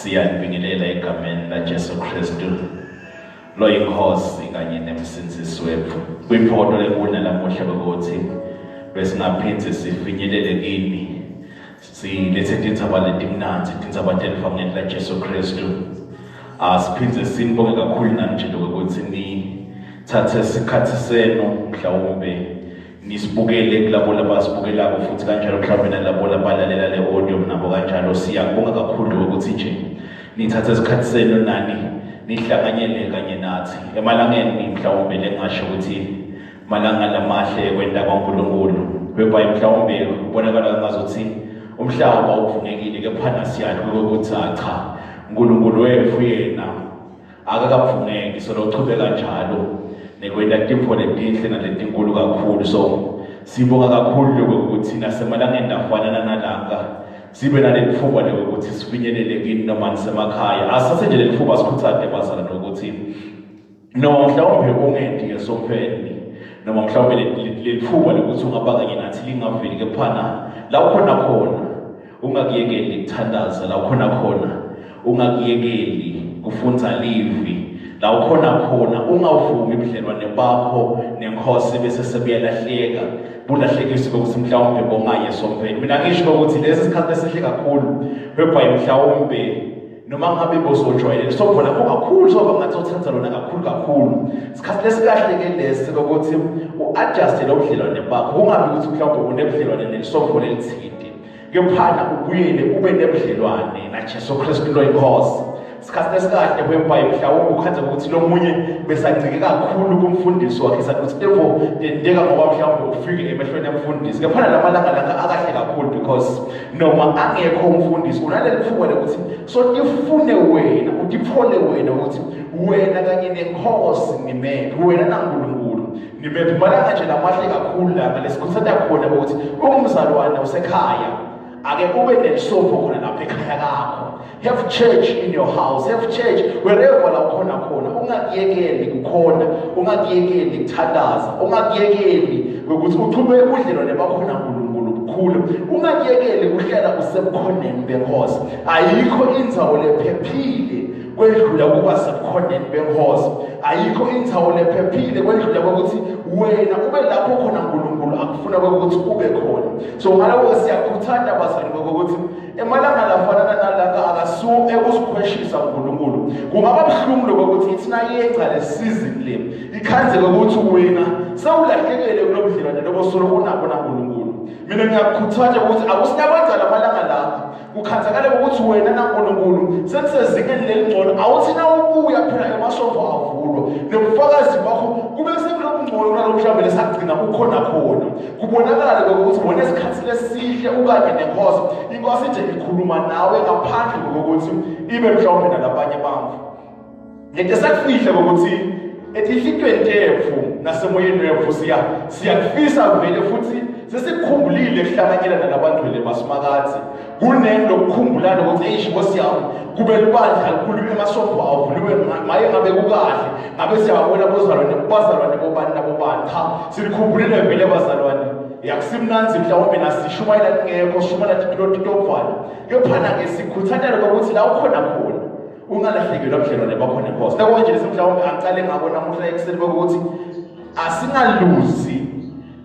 Siyanibingelela egameni laJesu Kristu loyinkosi kanye nemsindzisi wethu. Kwimfoto lenkulu nalamuhla ukuthi besingaphindze sifinyelele kini silethe tindzaba letimnandzi, tindzaba telivangeli laJesu Kristu. Asiphindze sinibonge kakhulu nani nje lokuthi nithathe isikhathi senu mhlawumbe nisibukele kulabo labasibukelako futhi kanjalo mhlawumbe nalabo labalalela le audio nabo kanjalo. Siyakubonga kakhulu ukuthi nje nithathe isikhathi senu nani nihlanganyele kanye nathi emalangeni mhlawumbe lengasho ukuthi malanga lamahle kwenta kwaNkulunkulu, whereby mhlawumbe kubonakala ngazuthi umhlaba uvungekile, kepha siyati ukuthi cha, uNkulunkulu wethu yena akakavungeki, so lochubeka njalo nekwenta tintfo letinhle naletinkulu kakhulu. So sibonga kakhulu lokho ukuthi nasemalangeni lafanana nalanga sibe nalelitfuba lokuthi sifinyelele kini noma nisemakhaya. Asathe nje lelitfuba sikhuthate bazalwane ukuthi noma mhlawumbe ungenti esontfweni, noma mhlawumbe lelitfuba lokuthi ungaba kanye nathi lingaveli, kephana la ukhona khona ungakuyekeli kuthandaza, la ukhona khona ungakuyekeli kufundza livi, la ukhona khona ungavumi ubudlelwane bakho nenkosi bese sebuyalahleka, bulahlekiswe ukuthi mhlawumbe bongaye esontfweni. Mina ngisho ukuthi lesi sikhathi esihle kakhulu whereby mhlawumbe noma ngabe bosojwayele sokhona kakhulu, soba ngathi uthatha lona kakhulu kakhulu. Isikhathi lesikahle ke lesi ukuthi u-adjuste lo budlelwane bakho, kungabi ukuthi mhlawumbe unebudlelwane nelisonto lelithinte, kephana ubuyele ube nebudlelwane naJesu Kristu loyinkosi. Isikhathi lesikahle whereby mhlawumbe ukhanze ukuthi lo munye besancike kakhulu kumfundisi wakhe, sathi ukuthi devo tenteka ngoba mhlawumbe ufike emehlweni emfundisi, kephana lamalanga langa akahle kakhulu because noma angekho umfundisi unaleli thuba lokuthi so tifune wena, utiphole wena ukuthi wena kanye nenkosi nimephi, wena naNkulunkulu nimephi. Malanga nje lamahle kakhulu langa lesikhuthaza khona ukuthi ungumzalwane usekhaya ake ube nelisonto khona lapha ekhaya kakho. Have church in your house, have church wherever la ukhona khona. Ungakuyekeli kukhona, ungakuyekeli kuthandaza, ungakuyekeli ukuthi uchube ubudlelwane bakho naNkulunkulu bukhulu, ungakuyekeli kuhlala usebukhoneni benkosi. Ayikho indzawo lephephile kwedlula ukuba sebukhoneni benkosi, ayikho indzawo lephephile kwedlula ukuthi wena ube lapho khona uNkulunkulu akufuna ukuthi ube khona. So ngaloko siyakhuthaza abazali ukuthi emalanga lafanana nalanga akasuke ekusikhweshisa uNkulunkulu. Kungaba buhlungu lokho ukuthi ithi nayenza le season le ikhanzeke ukuthi wena sewulahlekele kulobudlelwane lobo solo unabo naNkulunkulu. Mina ngiyakukhuthaza ukuthi akusinakwenza lamalanga la kukhanzakale ukuthi wena naNkulunkulu senisezingeni lelingcono. Awuthi na ubuya phela emasonto avulwa nobufakazi bakho kube sekulobungcono kunalo mhlawumbe lesagcina ukhona khona, kubonakale ukuthi wena esikhathi lesihle ukanye nenkosi, inkosi nje ikhuluma nawe ngaphandle kokuthi ibe mhlawumbe nalabanye abantu. Ngeke sakufihle ukuthi etinhlitweni tetfu nasemoyeni wetfu siyakufisa vele futhi sesikukhumbulile kuhlanganyela nalabangcwele basimakadze. Kuneni lokukhumbulana ukuthi eish Nkosi yami kube libandla likhulunywe emasonto avuliwe, maye ngabe kukahle ngabe siyababona bozalwane bazalwane bobani nabobani. Cha, silikhumbulile vele bazalwane, yakusimnanzi mhlawumbe nasishumayela kungekho sishumayela titotitokwana, kephana-ke sikhuthatela kokuthi la ukhona khona ungalahlekelwa budlelwane bakho nenkosi. Loko nje mhlawumbe angicale ngako namuhla ekuseni kokuthi asingaluzi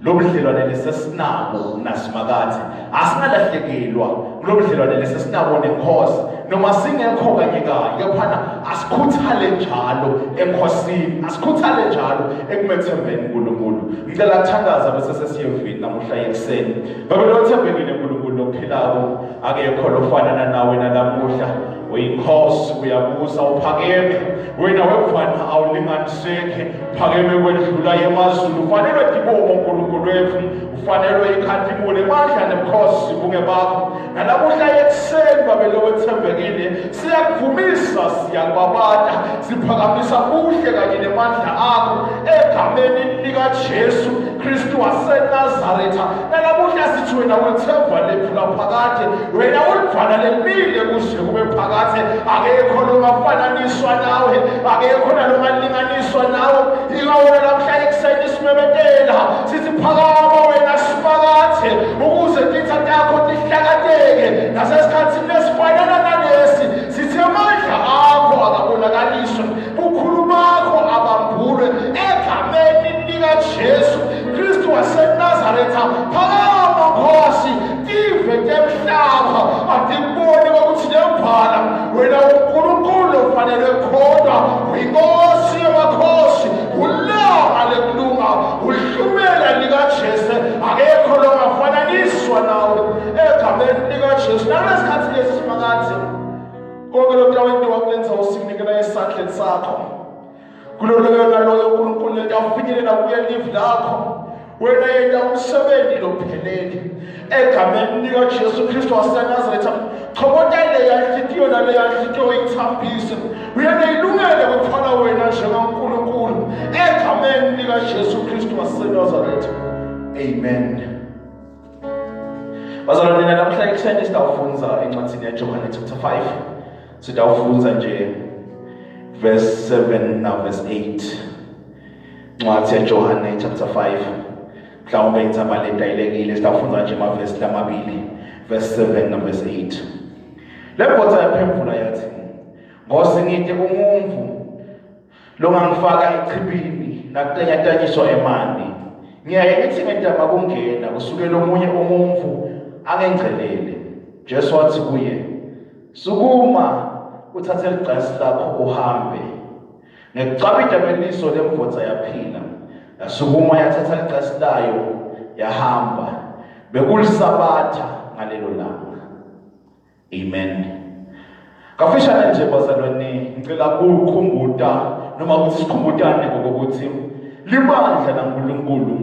lo budlelwane lesesinabo nasimakathe, asingalahlekelwa kulo budlelwane lesesinabo nenkosi noma singekho kanye kanye, kephana asikhuthale njalo enkosini, asikhuthale njalo ekumethembeni uNkulunkulu. Ngicela kuthandaza bese sesiyevini namuhla ekuseni. Babe lothembekile uNkulunkulu lophilako, akekho lofanana nawe nalamuhla. Uyinkosi, uyabusa, uphakeme wena wevana, awulinganiseki, phakeme kwedlula yemazulu. Ufanelwe tibongo uNkulunkulu wethu, ufanelwe ikhatimule mandla nebukhosi bungebakho. Nalamuhla ekuseni babe lowethembekile siyakuvumisa, siyakubabata, siphakamisa buhle kanye nemandla akho egameni likaJesu Kristu waseNazaretha. Nalamuhla sithi wena ulithemba lethu laphakade, wena ulivana lemile kuze kube phakade. Akekho longafananiswa nawe, akekho nalongalinganiswa nawe. Ingawona lamhla ekuseni simemetela sithi phakama wena simakathe, ukuze titha takho tihlakateke. Nasesikhathini lesifanana nalesi sithi Atikubone ukuthi lembhala wena uNkulunkulu ofanele khona, uyinkosi yamakhosi, ulanga lekulunga, uhlumela likaJesu, akekho longafananiswa nawe egameni likaJesu. Nalesikhathi lesi Simakadze, konke lokhu awentiwa kulenza usikunikela esandleni sakho. Kuloloyo naloyo uNkulunkulu lento afinyelela kuye live lakho, wena yenta umsebenzi lophelele egameni likaJesu Kristu waseNazaretha. Chobota leya nhliziyo naleya nhliziyo ithambise, uyena ilungele ukuthwala wena njengoNkulunkulu egameni likaJesu Kristu waseNazaretha. Amen. Bazalwane, namhla ekuseni sitawufundza encwadini yaJohane chapter 5. Sitawufundza nje verse 7 na verse 8. Ncwadi yaJohane chapter 5. Mhlawumbe indzaba letayelekile, sitawufundza nje amavesi lamabili, verse 7 na verse 8. Le mbotsa yaphendvula yathi, Nkosi, ngite umuntu longangifaka echibini nakutenyatanyiswa emanti. Ngiyaye ngithi ngedama kungena kusukela omunye umuntu angengcelele. Jesu wathi kuye, sukuma uthathe ligcasi lakho uhambe. Ngekucabita kweliso lemvodza yaphila, yasukuma yathatha ligcasi layo yahamba. Bekulisabatha ngalelo langa. Amen. Kafishane nje bazalwane, ngicela ukukhumbuta noma ukuthi sikhumbutane ngokuthi libandla laNkulunkulu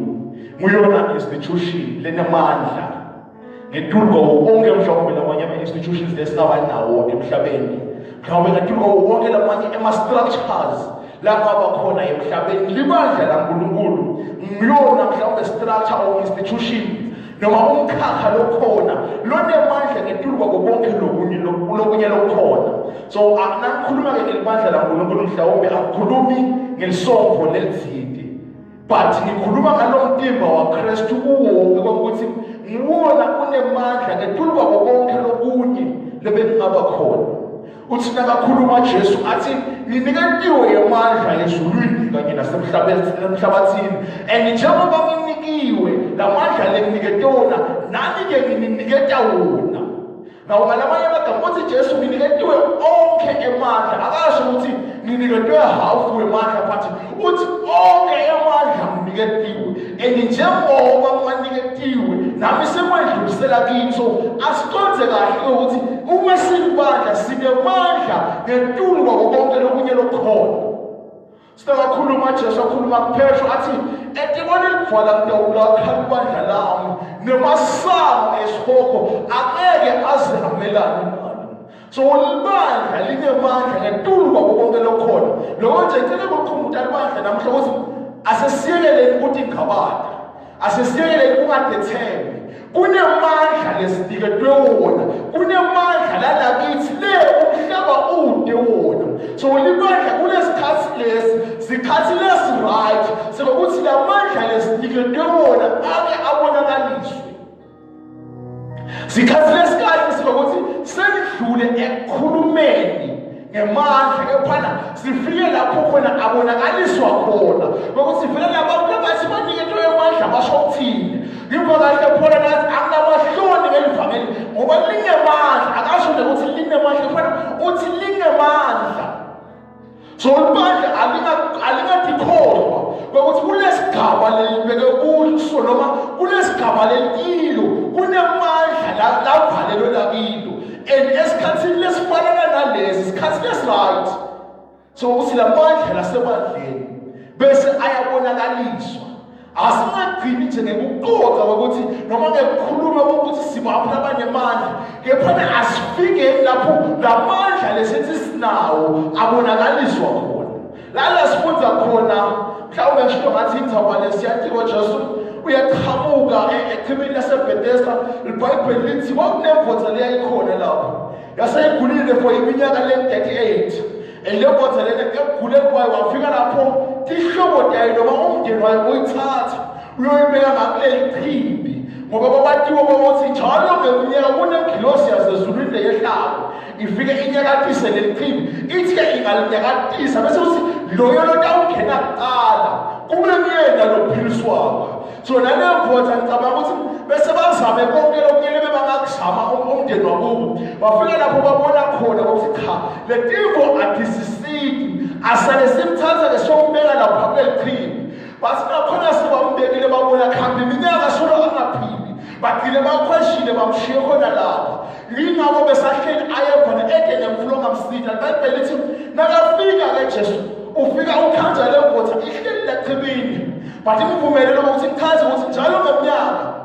nguyona institution lenemandla ngetulu kwawo onke mhlawumbe lamanye ama-institutions lesingaba nawo emhlabeni, mhlawumbe ngetulu kwawo wonke lamanye ama-structures langaba khona emhlabeni. Libandla laNkulunkulu nguyona mhlawumbe structure or institution noma umkhakha lokhona lonemandla ngetulu kwako konke lokunye lokunye lokhona. So nangikhuluma-ke ngelibandla laNkulunkulu, mhlawumbe akukhulumi ngelisongo lelithinte, but ngikhuluma ngalo mtimba waKristu uwonke, kokuthi nguwona unemandla ngetulu kwako konke lokunye lebekungaba khona. Uthi nakakhuluma Jesu athi, nginiketiwe emandla ezulwini kanye nasemhlabathini, and njengoba nginikiwe lamandla lenginikete wona, nami-ke ngininiketa wona. Nawo ngalamanye amagama uthi Jesu, nginiketiwe onke emandla. Akasho ukuthi nginiketwe half wemandla, but uthi onke emandla nginiketiwe, and njengoba ngiwaniketiwe nami sekwedlulisela kini. So asiconze kahle ukuthi uma silibandla sinemandla ngetulu kwako konke lokunye lokukhona. Sikakhuluma Jesu akhuluma kuPetro athi, etikweni livala ngidawulakha libandla lami, nemasango esihogo angeke aze amelane nalo. So libandla linemandla ngetulu kwako konke lokukhona. Lokho nje ngicela ukukhumbuta libandla namhla ukuthi asesiyekeleni ukuthi ingabada, asesiyekeleni kungadethembi. Kunemandla lesiniketwe wona, kunemandla lalakithi le umhlaba ude wona. So libandla kulesikhathi lesi, sikhathi lesi right sekuthi lamandla lesiniketwe wona ake abonakaliswe. Sikhathi lesikahle sikuthi selidlule ekukhulumeni ngemandla, kephana sifike lapho khona abonakaliswa khona, ngokuthi vele labantu labathi baniketwe amandla basho ukuthini. Ngimva kahle phona nathi anginamahloni ngelivangeli ngoba linemandla. Akasho nje ukuthi linemandla, kephana uthi linemandla. So libandla alingadikholwa ukuthi kulesigaba lelibeke kuso noma kulesigaba lelikilo kunemandla lavalelwe lakilo, and esikhathini lesifanana nalesi sikhathi lesi-right so ukuthi lamandla lasebandleni bese ayabonakaliswa. Asingagcini nje ngekuxoxa ukuthi noma ngekukhuluma ukuthi sibaphi abanemandla, kephana asifikeni lapho lamandla lesithi sinawo abonakaliswa khona. Lala sifunda khona mhlawumbe ngisho ngathi indzaba lesiyatiko Jesu uyaqhamuka echibini laseBethesda. IBhayibheli lithi kwakunemvodza leyayikhona lapho yaseyigulile for iminyaka le-38, and le mvodza lena ekuguleni kwayo wafika lapho tihlobo tayo noma umndeni wayo uyithatha uyoyibeka ngakuleli chibi, ngoba babatiwe bokuthi njalo ngeminyaka kunengilosi yasezulwini leyehlako ifike inyakatise leli chibi. Ithi-ke ingalinyakatisa bese uthi loyo lotawungena kuqala kube kuyena lophiliswako. So nale mvotha ngicabanga ukuthi bese bazame konke lokunye bebangakhona. labangakuzama umndeni wakubo bafika lapho babona khona ukuthi cha le timbo adisisiki asale simthatha lesombeka lapha kulelichibi bathi nakhona sebambekile babona khambi iminyaka solo angaphili bagcine bakhweshile bamshiye khona lapha yingakho besahleli aye khona ede nemfulo ongamsita ibhayibheli lithi nakafika-ke Jesu ufika ukhanja le ngotha ihleli lechibini but imvumele lokho ukuthi ichaze ukuthi njalo ngomnyaka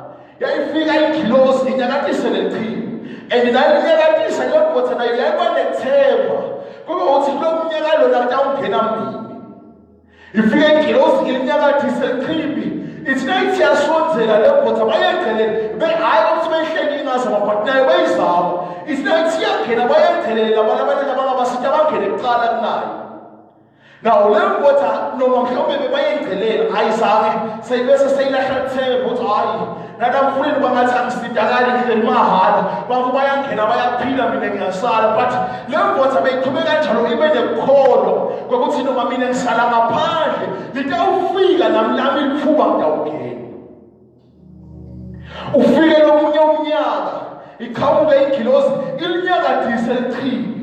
yayifika ingilosi inyakatise lelichibi and nayo inyakatisa leyo ngotha nayo yayiba nethemba kube ukuthi kulo mnyaka lona kutawungena mbili ifike ingilosi ilinyakathise lichibi ithi nayithi yasondzela le ngotha bayegcelele hhayi ukuthi beyihleli ingazama but nayo bayizama ithi nayithi iyangena bayegcelele labanye abanye labangabasita bangene kucala kunayo nawo le ngotha noma mhlawumbe bebayengcelela ayizange seyibese seyilahla lithemba ukuthi hhayi nakamfuleni bangathi angisidakali ngihleli mahhala bantu bayangena bayaphila mina ngiyasala but le ngotha beyiqhube kanjalo ibe nekukholwa kokuthi noma mina ngisala ngaphandle litawufika nami lami lithuba ngitawungena ufike lomunye umnyaka iqhamuke ingilozi ilinyakadise lichibi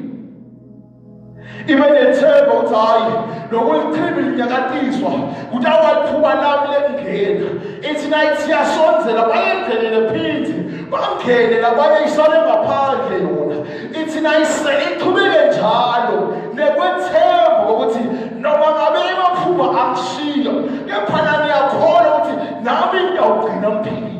ibe nethemba ukuthi hhayi lokulichibi linyakatiswa kutawathuba lami lekungena ithi nayithi yasondzela bayengenele phinde bangene labanye isale ngaphandle yona ithi nayisele iqhubeke njalo nekwethemba kokuthi noma ngabe emaphuma angishiya kepha nangiyakholwa ukuthi nami ngiyawugcina ngiphilile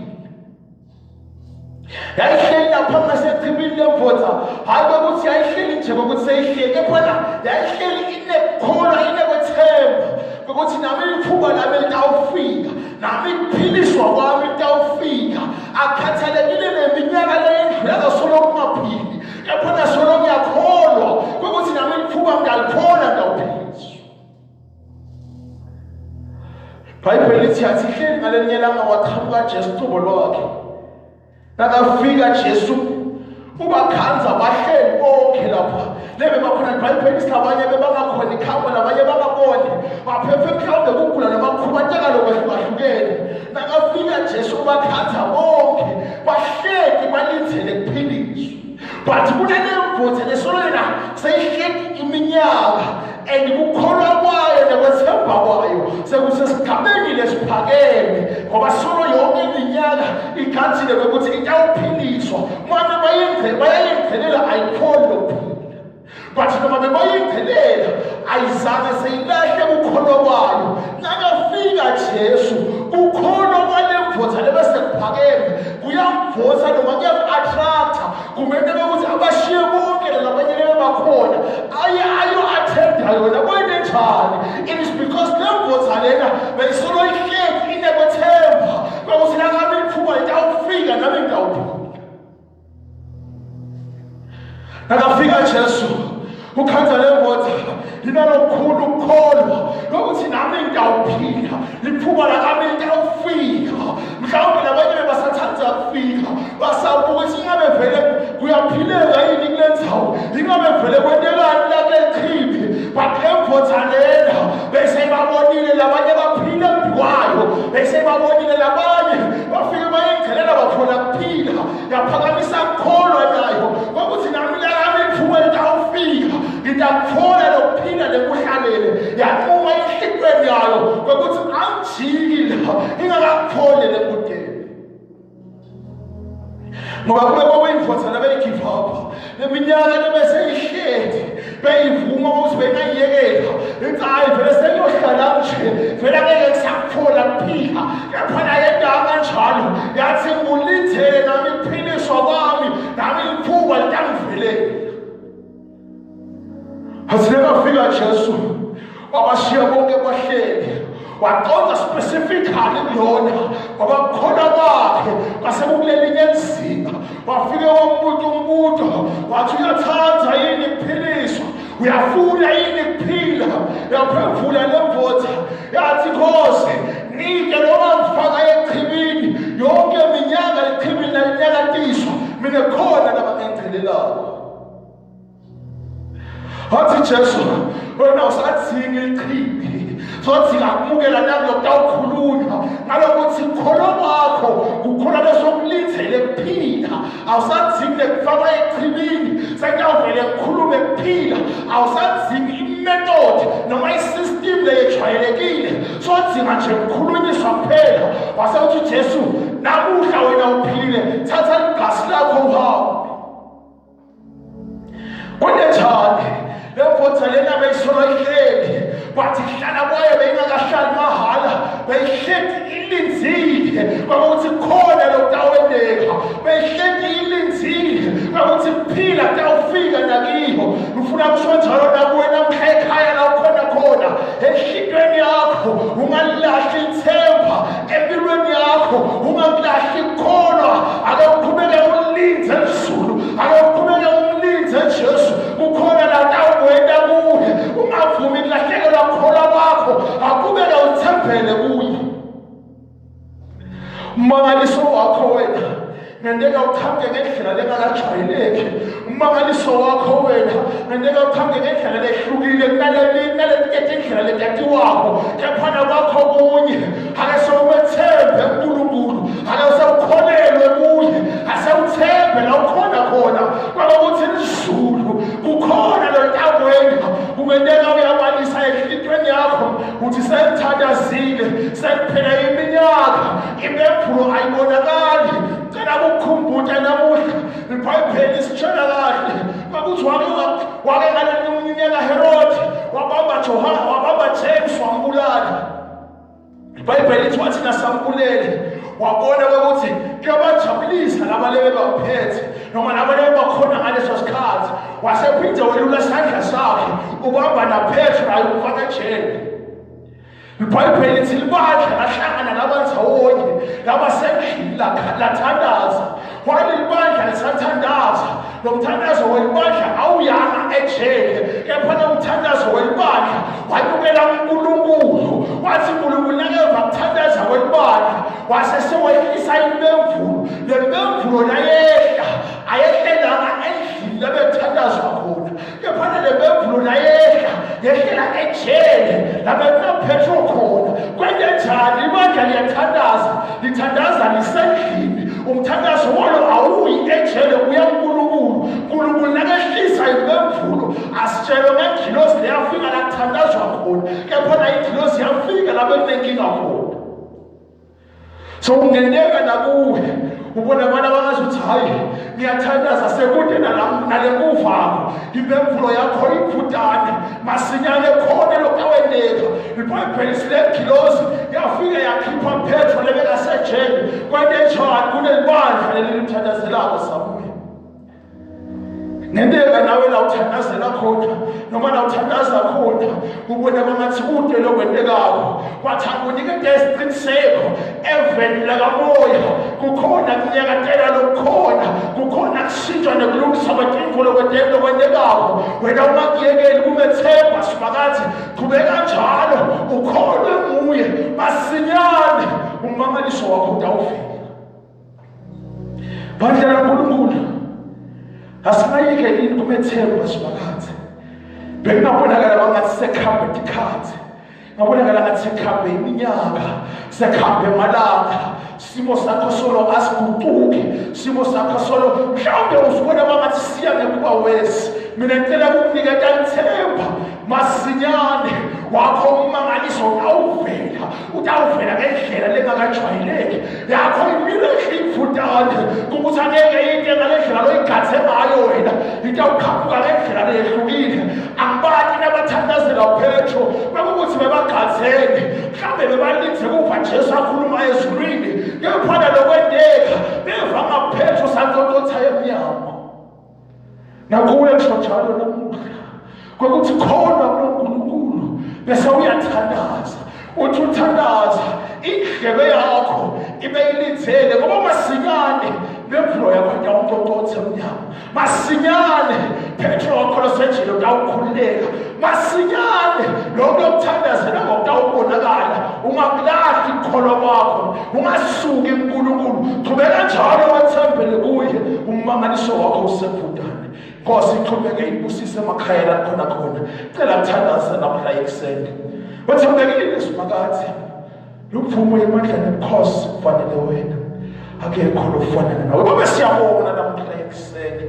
yayihleli lapha ngasechibini lemvotha hhayi kokuthi yayihleli nje kokuthi seyihleli kephana yayihleli inekukholwa inekwethemba kokuthi nami ithuba lami litawufika nami kuphiliswa kwami kutawufika akhathalekile neminyaka leyendlulaka solo kungaphili kephana solo ngiyakholwa kokuthi nami ithuba ngiyalithola ngiyawuphiliswa Bhayibheli lithi yathi ihleli ngalenye langa waqhamuka Jesu cubo lwakhe nakafika Jesu ubakhanza bahleli bonke lapha lebe bakhona ibhayibheli lithi abanye bebangakhona ikhambo labanye bangaboni baphephe mhlawumbe kugula noma kukhubateka lokwehlukahlukene nakafika Jesu ubakhanza bonke bahleki balindzele kuphiliswa but kunalemvuthe lesolena seyihleki iminyaka and kukholwa kwayo nekwethemba kwayo sekusesigabeni lesiphakeme ngoba solo yonke iminyaka igadzile kwekuthi itawuphiliswa mane bayayingcelela ayikhoni lokuphila but noma bebayingcelela ayizange seyilahle kukholwa kwayo nakafika Jesu kukholwa kwalemvutha lebese kuphakeme kuyamvusa noma kuyam-attracta kumele ukuthi abashiye bonke labanye bakhona aye ayo-attenda yona kwente njani it is because le mvutha lena beyisolo ihleki inekwethemba kwakuthi nakami ithuba litawufika nami ngitawuphila nakafika Jesu ukhanza lemvutha inalokukhulu ukukholwa lokuthi nami ngitawuphila liphuba lakami litawufika mhlawumbe labanye bebasathanda kufika basabuka ukuthi ingabe vele kuyaphileka yini kule ndzawo ingabe vele kwentekani la kule chibi but lemvutha lena bese babonile labanye baphile embi kwayo bese babonile labanye bafike bayingcelela bathola kuphila yaphakamisa kukholwa nayo kwakuthi nami lami iphuba litawufika ngitakuthola lokuphila lekuhlalele yanquma enhlitweni yayo kwakuthi angijiki la ingakakutholi lekudeni ngoba kube kwakuyimvutha nabeyi-give up leminyaka lebeseyihleli beyivuma ukuthi bengayiyekela ithi hayi vele sengiyohlala nje vele angeke ngisakuthola kuphila kepha naye kanjalo yathi ngulithele nami kuphiliswa kwami nami liphuba litangivelela athi nekafika Jesu wabashiya bonke bahleli waqonda specifically kuyona ngoba kukhona kwakhe kwasekukulelinye lizinga wafike wambuta umbuto wathi uyathanda yini kuphiliswa uyafuna yini kuphila yaphevula lemvutha yathi Nkosi nike noma ngifaka echibini yonke iminyaka lichibini nalinyakatiswa mina khona labangengcelelako wathi Jesu wena usadzinga lichibi Sodzinga kumukela nakuyotawukhulunywa ngalokuthi kukholwa kwakho kukhona lesokulindele kuphila. Awusadzingi nekufakwa echibini, sekuyawuvele kukhulume kuphila. Awusadzingi imethod noma isystem leyejwayelekile, sodzinga nje kukhulunyiswa kuphela. Wase uthi Jesu, namuhla wena uphilile, thatha igasi lakho uhambe. Kunenjani le mfotha lena beyisolo ihleli, kwathi kuhlala kwayo beyingakahlali mahhala, beyihleti ilindzile kwakuthi khona lokutawenteka, beyihleti ilindzile kwakuthi kuphila kutawufika nakiyo. Ngifuna kusho njalo nakuwe namhla ekhaya la ukhona khona, enhlitweni yakho ungalilahli ithemba, empilweni yakho ungakulahli kukholwa. Ake uqhubeke ulinze Zulu, ake uqhubeke umlinze Jesu, kukhona la tawukwenda kuye. Ungavumi kulahlekelwa kukholwa kwakho, akubeke uthembele kuye. Umangaliso wakho wena ngenteka uqhamuke ngendlela lengakajwayeleki. Umangaliso wakho wena ngenteka uqhamuke ngendlela lehlukile kunaletinye tindlela letatiwako, kephana kwakho kunye. Ake sewumethembe uNkulunkulu, ake sewukholelwe kuye, asewuthembe la ukhona khona kwakuthi lizulu kukhona lotakwenda. Kungenteka uyabalisa enhlitweni yakho uthi sengithandazile, sekuphela iminyaka, imephulo ayibonakali. Cela ukukhumbuta namuhla, iBhayibheli isitshela kahle kwakuthi wake ngalelinye umnyaka Herod wabamba Johane, wabamba James, wambulala. iBhayibheli lithi wathi nasambulele wabona ukuthi kuyabajabulisa laba lebe baphethe noma laba lebe bakhona ngaleso sikhathi, wasephinde welula isandla sakhe ubamba naPetru naye umfaka ejele. IBhayibheli lithi libandla lahlangana labandzawonye labasendlini lathandaza. Kwaleli libandla lisathandaza, lo mthandazo welibandla awuyanga ejele, kepha lo mthandazo welibandla wanyukela uNkulunkulu. Wathi uNkulunkulu nakeva kuthandaza kwelibandla, wase sewehlisa imemvulo. Le memvulo nayehla, ayehlelanga endlini labethandazwa khona, kepha le memvulo nayehla, yehlela ejele labekunoPetro khona. Kwente njani? Ibandla liyathandaza, lithandaza lisendlini. Umthandazo walo awuyi ejele, uya kuNkulunkulu. uNkulunkulu nakehlisa imemvulo, asitshelwe ngengilosi leyafika la kuthandazwa khona, kepha na ingilosi yafika la bekunenkinga khona. So kungenteka nakuwe ubona abantu abangazi ukuthi hayi ngiyathandaza sekude nale kuvako, imemvulo yakho iphutane masinyane khona lokawendeka. IBhayibheli silengilosi yafika yakhipha Petro lebekasejele. Kwente njani? Kunelibandla leli limthandazelako Samuel. Ngenteka nawe la uthandazela khona noma la uthandaza khona ubona kwangathi kude lokwentekako, kwathi akunikete isiqiniseko eveni lakamoya kukhona kunyakatela lokukhona, kukhona kushintshwa nekulungisa kwetintfo lokwentekako. Wena ungakuyekeli kumethemba Simakadze, qhubeka njalo ukholwe nguye, masinyane ummangaliso wakho utawufika. Bandla laNkulunkulu, asingayekeli kumethemba Simakadze. Bekungabonakala kwangathi sekuhambe tikhathi, ngabonakala ngathi sekuhambe iminyaka, sekuhambe amalanga, simo sakho solo asiguquki, simo sakho solo mhlawumbe usibona kwangathi siya ngekuba wesi. Mina ngicela ukukuniketa ithemba, masinyane wakho ummangaliso utawuvela, utawuvela ngendlela lengakajwayeleki yakho imiracle ivutane kukuthi angeke into ngale ndlela loyigathe ngayo wena itawuqhamuka ngendlela leyehlukile. Angibati nabathandazela Petro bekukuthi bebagathene, mhlawumbe bebalindze kuva Jesu akhuluma ezulwini, kepha lokwenteka beva ngaPetro santsontotha emnyango. Nakuwe ngisho njalo namuhla kwekuthi khona kuloNkulunkulu bese uyathandaza, uthi uthandaza indlebe yakho ibe ilindzele, ngoba masinyane lemvulo yakho itawucocotha emnyango. Masinyane Petro wakho losejele utawukhululeka, masinyane lokho lokuthandazela ngokutawubonakala. Ungakulahli ukukholwa kwakho, ungasuki kuNkulunkulu, qhubeka njalo wethembele kuye, ummangaliso wakho usebhudane. Nkosi iqhubeke ibusise emakhaya la khona khona. Cela kuthandaze namhla ekuseni. Wethembekile Simakadze, luphumo emandla nebukhosi kufanele wena. Akekho lofanana nawe. Babe siyabonga namuhla ekuseni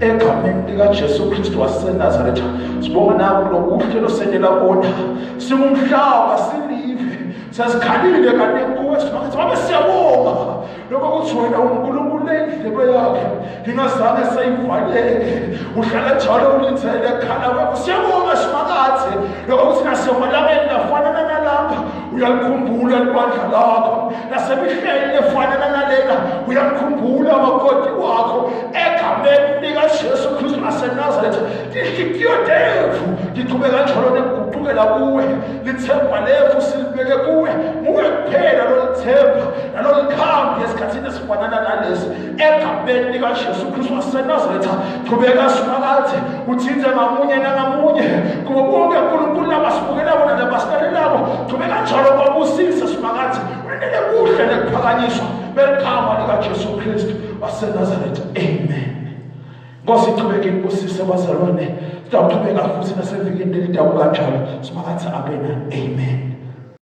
egameni likaJesu Kristu waseNazaretha. Sibonga naku lokuhle losendela kona. Singumhlaba silive. Sesikhalile kanti kuwe Simakadze. Babe siyabonga lokho kuthi wena uNkulunkulu lendlebe yakhe ingazange seyivaleke uhlala njalo ulithele khala kwakho siyabonga Simakadze lokho kuthi nasemalangeni lafanana nalapha uyalikhumbula libandla lakho nasemihleni efanana nalena uyamkhumbula makoti wakho egameni likaJesu Kristu waseNazaretha tinhliziyo tethu tiqhubeka njalo nekuguqukela kuwe lithemba lethu silibeke kuwe nguwe kuphela lolithemba nalolikhambi esikhathini esifanana nalesi egameni likaJesu Kristu waseNazaretha qhubeka Simakadze uthinte ngamunye nangamunye kubo bonke uNkulunkulu labasibukela bona nabasilalelako qhubeka njalo babusise Simakadze wendele kuhle nekuphakanyiswa beligama likaJesu Kristu waseNazaretha amen. Nkosi iqhubeke ikubusise bazalwane, sitawuqhubeka futhi nasevikini lelidabu kanjalo. Simakadze abe nani. Amen.